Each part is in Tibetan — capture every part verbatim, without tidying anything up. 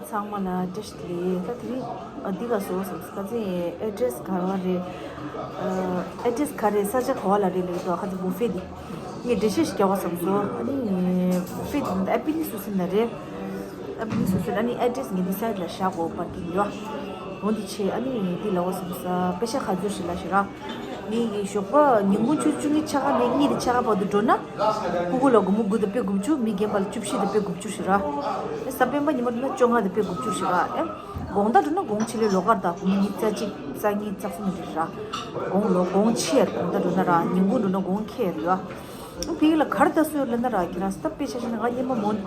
ཚང་མ་ལ་བཀྲ་ཤིས་བདེ་ལེགས། ད་དེ་རིང་ཨ་འདི་ག་བཟོ་བསམ། ཁ་ཚན་ཨེ་ཌི་རེ་སི་ག་བ་རེད། ཨ་ཨེ་ཌི་རེ་སི་ག་རེ་ས་ཆ་ག་བ་ལ་རེད་ལབ་ཀྱི་འདུག་ཁ་ཚན་བུ་ཕེ་འདི་ངས་འགྲེལ་བཤད་ཞིག་རྒྱག་བསམ་སོང་། ཨ་ནི་བུ་ཕེ་འདི་ཨ་པི་ནི་སུ་སི་ན་རེད། ཨ་པི་ནི་སུ་སི་ཨ་ནི་ཨེ་ཌི་རེ་སི་ངས་འདི་སའིཌ་ལ་བཞག་གོ་པར་ཀིང་ཡོད། འོ་འདི་ཆེ་ཨ་ནི་འདི་ལ་འོ་བསམ་ས་པེ་ཤ་ག་ཚོད་ཞིག་ལ་ཞིག་ར། ངེད་ཀྱི་ཞོགས་པ་ཉིན་གུང་ཆུ་ཚོད་བཅུ་གཉིས་ཆ་ག་ནས་གཉིས་དེ་ཆ་ག་བར་དུ་འགྲོ་ན། སྤུ་གུ་ལ་སྒོར་མོ་དགུ་དང་པེ་དགུ་བཅུ། མི་རྒན་པ་ལ་བཅུ་བཞི་དང་པེ་དགུ་བཅུ་ཞིག་ར། ཨེ་ས་པན་པ་ཉི་མ་འགྲོ་ན་བཅོ་ལྔ་དང་པེ་དགུ་བཅུ་ཞིག་ར། ཨེ་དགོང་དག་འགྲོ་ན་དགོང་ཆེ་ལེ་ལོ་ཀར་དང་སྒོར་མོ་ཉི་ཤུ་རྩ་གཅིག་རྩ་གཉིས་རྩ་གསུམ་འདྲ་ར། དགོང་ལོ་དགོང་ཆེ་ཡར་དགོང་དག་འགྲོ་ན་ར། ཉིན་གུང་འགྲོ་ན་དགོང་ཁེ་ཡར་ཡོད། ཨ་ཕ་གི་ལ་གར་ལྟ་སོ་ཡོད་ལབ་ན་ར། ཁྱེད་རང་སྟབས་དཔེ་ཆ་བཞག་ན་ང་སྙེ་མ་མོ་ངེད་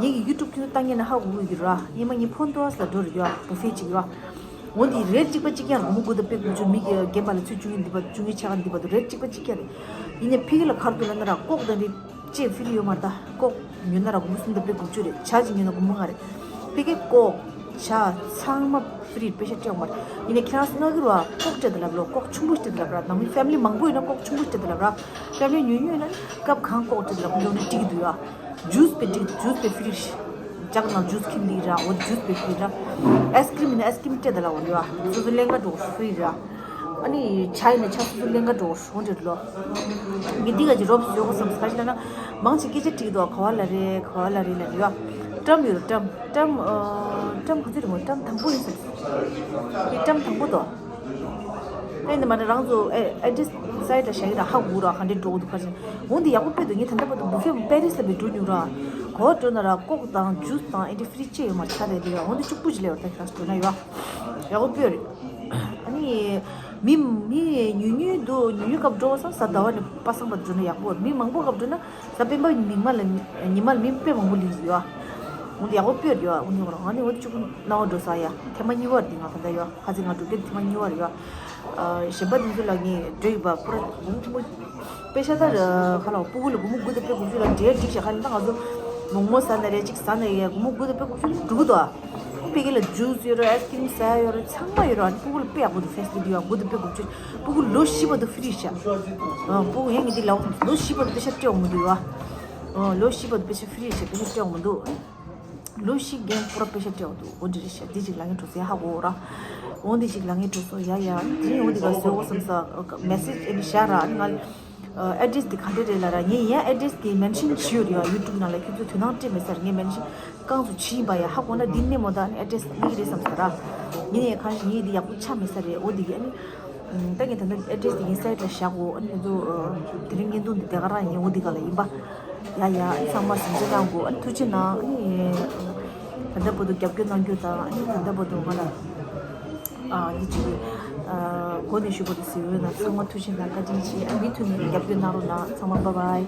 ཀྱི་ཡུ་ཊུབ་ཁྱོད་ལྟ་ཉན་ན་ཧ་གོ་གི་ར། སྙེ་མ་ངའི་ཕོན་ཏོ་ཨ་སི་ལ་འགྲོ་ར་ཡོད། བུ་ཕེ་གཅིག་ཡོད། འོ་འདི་རེཊ་གཅིག་པ་གཅིག་རྐྱང་ར། སྒོར་མོ་དགུ་དང་པེ་དགུ་བཅུ། མི་རྒན་པ་ལ་ཚོད་བཅུ་གཉིས་འདི་བར་དུ་བཅུ་གཉིས་ཆ་ག་འདི་བར་དུ་རེཊ་གཅིག་པ་གཅིག་རྐྱང་རེད། ཡིན་ནའི་ཕ་གི་ལ་གར་འདུག་ལབ་ན་ར། ཀོག་དང་འདི་ཅེ་ཕི་རི་ཡོད་མ་རེད་ད། ཀོག་ཉོས་ན་ར་སྒོར་མོ་གསུམ་དང་པེ་དགུ་བཅུ་རེད། ཇ་ཅིག་ཉོས་ན་སྒོར་མོ་ལྔ་རེད། ཕ་གི་ཀོག་ཇ་ཚང་མ་ཕི་རི་རེད། པེ་ཤ་སྤྲད་ཡོད་མ་རེད། ཡིན་ནའི་ཁྱེད་རང་ང་གི་ར་ཀོག་སྤྲད་དང་ལབ་ལོ། ཀོག་ཆུང་པོ་སྤྲད་དང་ལབ་ར། ནང་མི་ཕེ་མི་ལི་མང་པོ་ཡོད་ན་ཀོག་ཆུང་པོ་སྤྲད་དང་ལབ་ར། ཕེ་མི་ལི་ཉུང་ཉུང་ཡོད་ན་སྐབས་གང་ཀོག་སྤྲད་དང་ལབ་ཡོང་ན་འགྲིག་གི་འདུག་ཡ། ཇུས་པེ་འགྲིག་ཇུས་པེ་ཕི་རི་རེད། ཇག་ནང་ཇུས་ཁྱིམ་འདི་ར། འོ་ཇུས་པེ་ཕི་རི་ར། ཨའི་སི་ཀི་རིམ་ཡིན་ན་ཨའི་སི་ཀི་རིམ་སྤྲད་དང་ལབ་ཡོང་ཡ། སོ་སོ་ལེན་ག་འགྲོ་ཕི་རི་ར། ཨ་ནི་ཇ་ཡིན་ན་ཇ་སོ་སོ་ལེན་ག་འགྲོ་འོ་འདྲ་ལོ། ངས་འདི་ག་ཅིག་རོབ་ཟོས་གོ་བསམ། ག་ཅི་ལབ་ན་མང་ཆེ་སྐད་ཆ་དྲིས་འདུག་ག་བ་ལ་རེད། ག་བ་ལ་རེད་ལབ་ཡོད། ཊམ་ཡོད་ར། ཊམ་ཊམ་ཨ་ཊམ་ག་ཚོད་རེད་མོ། ཊམ་དང་པོ་ཡིན་བསམ། འདི་ཊམ་དང་པོ་དོ། ཨེ་འདི་མ་ནི་རང་ཚོ་ཨེ་ཨེ་ཌི་རེ་སི་སའིཌ་ལ་བཞག་གི་ར། ཧ་གོ་ར་ག་འདྲས་འགྲོ་གི་འདུག་ག་ཅི། འོ་འདི་ཡག་པོ་སྤེལ་འདུག་ངས་ད་ལྟ་བར་དུ་བུ་ཕེ་པེ་རི་སི་ལ་བས་འགྲོ་མྱོང་ར། ག་བ་འགྲོ་ན་ར་ཀོག་དང་ཇུས་དང་ཨེ་འདྲས་ཕི་རི་རི་ཅེ་ཡོད་མ་རེད། ཆ་དེ་འདི་ཡ། འོ་འདི་གཅིག་པུ་ཅིག་ལས་ཡོད་ད། ཁྱེད་རང་ཚོ་འགྲོ་ན་ཡོད། ཡག་པོ་སྤེལ་རེད། ཨ་ནི་མི་མི་ཉུང་ཉུང་འདུག་ཉུང་ཉུང་སྐབས་འགྲོ་བསམ། གཟའ་ཟླ་བ་ནས་པ་སངས་བར་འགྲོ་ན་ཡག་པོ་རེད། མི་མང་པོ་སྐབས་འགྲོ་ན་གཟའ་སྤེན་པ་ཉི་མ་ལ་ཉི་མ་ལ་མི་དཔེ་མང་པོ་ལེན་གྱི་ཡོད། འོ་འདི་ཡག་པོ་སྤེལ་རེད་ཡ། འོ་འདི་ང་ནི་འོ་འདི་གཅིག་པུ་སྣང་བ་འགྲོ་ས་ཡ། ཐེངས་མ་གཉིས་པ་རེད་འདི་ང་ད་ལྟ་ཡ། ཁ་ཚིག་ང་འགྲོ་རྒྱུ་ཐེངས་མ་གཉིས་པ་རེད་ཡ། ཨ་གཞན་པ་འདི་ཚོ་ལ་ངས་འགྲོ་ཡི་བ་པུ་ར་སྒོར་མོ་ཆེན་པོ། པེ་ཤ་ད་ཁ་ལ་སྤུ་གུ་ལ་སྒོར་མོ་དགུ་དང་པེ་དགུ་བཅུ་ལ་འབྲས་འགྲིག་བྱ། ཁ་ལ་ད་ང་ཚོ་མོག་མོག་ཟ་ན་རེད། ཅིག་ཟ་ན་ཡ་སྒོར་མོ་དགུ་དང་པེ་དགུ་བཅུ་འགྲོ་གི་འདུག་ཨ། ཕ་གི་ལ་ཇུས་ཡོད་ར། ཨའི་སི་ཀི་རིམ་ཟ་ཡ་ཡོད་ར། ཚང་མ་ཡོད་ར། ཨ་ནི་སྤུ་གུ་ལ་དཔེ་ཡག་པོ་འདུག་ཕེ་སི་ལི་ཊི་ཡོད། དགུ་དང་པེ་དགུ་བཅུ། སྤུ་གུ་ལོ་བཞི་བར་དུ་ཕི་རི་རེད་ཤག་ཨ་སྤུ་གུ་ཡང་ངས་འདི་ལབ་འོང་། ལོ་བཞི་བར་དུ་པེ་ཤ་སྤྲད་འོང་མི་འདུག་ཡ། ཨ་ལོ་བཞི་བར་དུ་པེ་ཤ་ཕི་རི་རེད་ཤག་པེ་ཤ་སྤྲད་འོང་མི་འདུག་ལོ་བཞི་རྒན་པུ་ར་པེ་ཤ་སྤྲད་འོང་འདུག་འོ་འདི་རེད་ཤག་འདི་ཅིག་ལབ་མཁན་འགྲོ་སོང་ཡ། ཧ་གོ་ར། འོ་འདི་ཅིག་ལབ་མཁན་འགྲོ་སོང་ཡ། ཡ་དེ་རིང་འོ་འདི་ག་བཟོས་འོ་བསམ་ས་མེ་སེ་ཇི་ཨེ་ནི་བཞག་ར། ཨ་ནི་ང་ཨེ་ཌི་རེ་སི་འདི་ག་འདྲ་རེད་ལབ་ར། ངས་ཡིན་ཡང་ཨེ་ཌི་རེ་སི་འདི་མེན་ཤན་བྱས་ཡོད་རེད་ཡ། ཡུ་ཊུབ་ནང་ལ་ཁྱོད་ཚོས་དོ་སྣང་སྤྲད་མེད་ས་རེད། ངས་མེན་ཤན་རྐང་བཙུགས་བྱས་ཡིན་པ་ཡ། ཧ་གོ་ན་འདི་ནས་མོ་ད་ཨ་ནི་ཨེ་ཌི་རེ་སི་དམིགས་རེད་བསམ་ས་ར། ཡིན་ནའི་ཁ་ཤས་ངས་འདི་ཡག་པོ་ཆགས་མེད་ས་རེད། འོ་འདི་གི་ཨ་ནི་ད་ངས་ད་ལྟ་ཨེ་ཌི་རེ་སི་འདི་ངའི་སའིཊ་ལ་བཞག་གོ་ཨ་ནི་ཁྱོད་ཚོ་དེ་རིང་བརྙན་ཐུང་འདི་དེ་ག་རང་ཡིན། འོ་འདི་ག་ལ་ཡིན་པ། ཡ་ཡ། ཨ་ནི་ཚང་མ་གཟིམ་འཇག་གནང་དགོས། ཨ་ནི་ཐུགས་རྗེ་གནང་། ཨ་ནི་ད་ལྟ་བར་དུ་རྒྱབ་སྐྱོར་གནང་རྒྱུ་དང་། ཨ་ནི་ད་ལྟ་བར་དུ་ང་ལ་ཨ་འདི་ཅིག་ཨ་གོ་ནས་ཞུ་བར་དུ་གཟིགས་ཡོད་ན་ཚང་མ་ཐུགས་རྗེ་གནང་། བཀའ་དྲིན་ཆེ། ཨ་མུ་མཐུད་ནས་རྒྱབ་སྐྱོར་གནང་རོགས་གནང་། ཚང་མ་བྷའི་བྷའི།